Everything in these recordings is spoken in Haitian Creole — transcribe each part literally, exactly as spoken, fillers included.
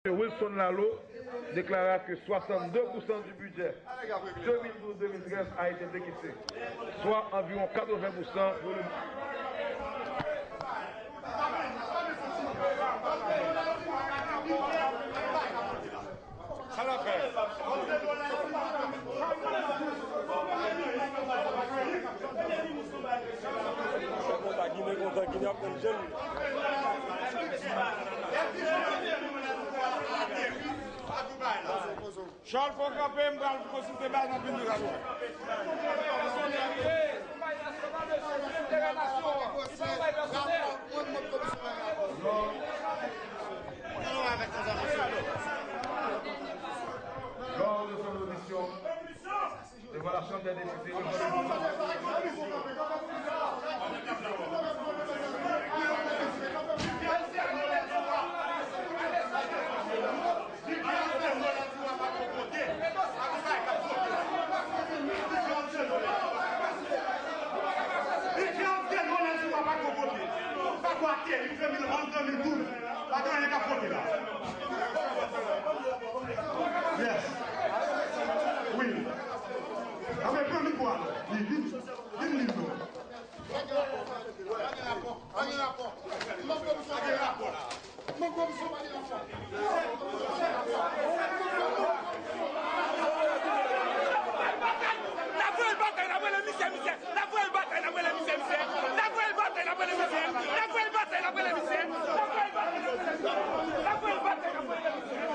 Wilson Lalo déclara que soixante-deux pour cent du budget deux mille douze deux mille treize a été décaissé, soit environ quatre-vingts pour cent. Sa n ap fè? Konsa, Ginen kontan, Ginen ap tann jèn. Chòl, fò kanpe, m pral konsilte bagay nan pil de radyo. Lors de son audition, Déclaration des députés. Yes. Wi. Anben, pran mikwo a. Vin, vin, vin, vin, non. Pa gen rapò. Pa gen rapò. Pa gen rapò. N ap voye l batay, n ap rele misye, misye. N ap voye l batay, n ap rele misye, misye. N ap voye l batay, n ap rele misye. N ap voye l batay, n ap rele misye. N ap voye l batay, n ap rele misye. N ap voye l batay, n ap rele misye.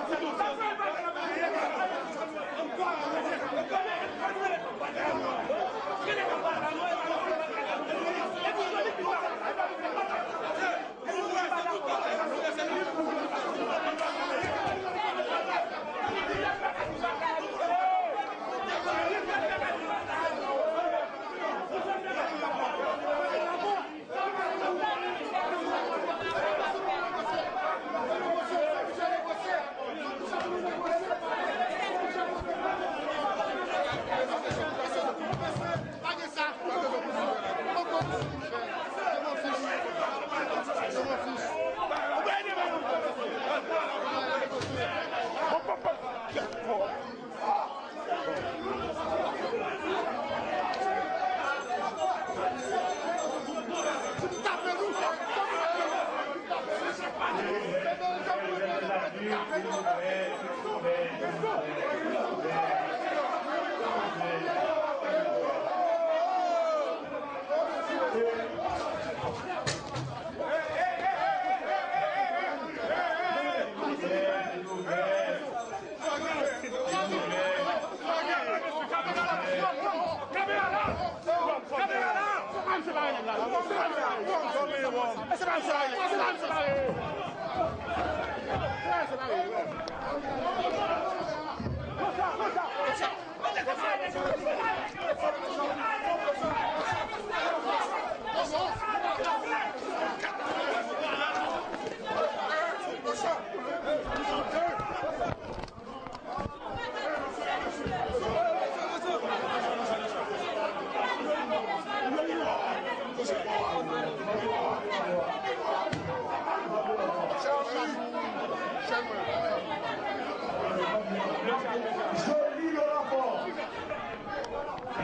Je lis le rapport.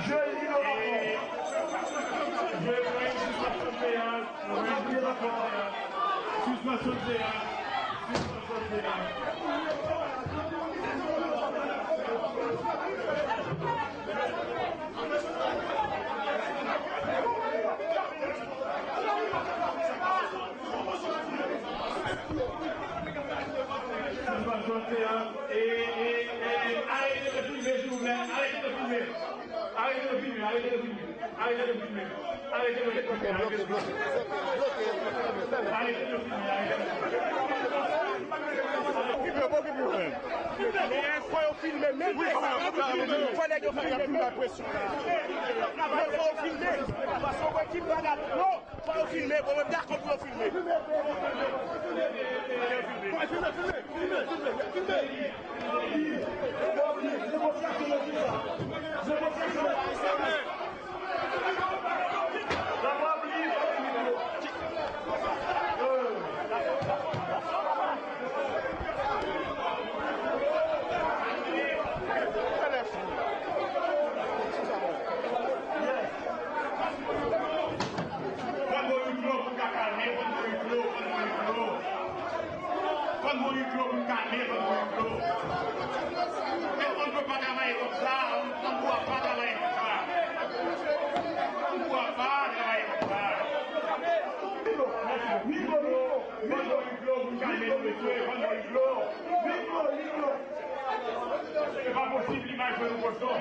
Je lis le rapport. Je lis le rapport. Sispann sèyans, sispann sèyans, sispann sèyans. Sispann sèyans, e, e, e, arete de filme, silvouplè, arete de filme. Arete de filme, arete de filme. Arete de filme. Arete de filme. Arete de filme. Arete de filme. Arete de filme. Fò yo filme menm. Fò nèg yo filme menm. Fò yo filme. Paske w wè ki bagay. Non. Fò yo filme, bon, mwen dakò pou yo filme. Filme, filme, filme, filme, filme. On ne peut pas travailler comme ça, on ne doit pas travailler comme ça. On ne doit pas travailler comme ça. Vann nou Hublot, vann nou Hublot, pou n kalme nou, mesye, vann nou Hublot. C'est pas possible, l'image de nos cochons.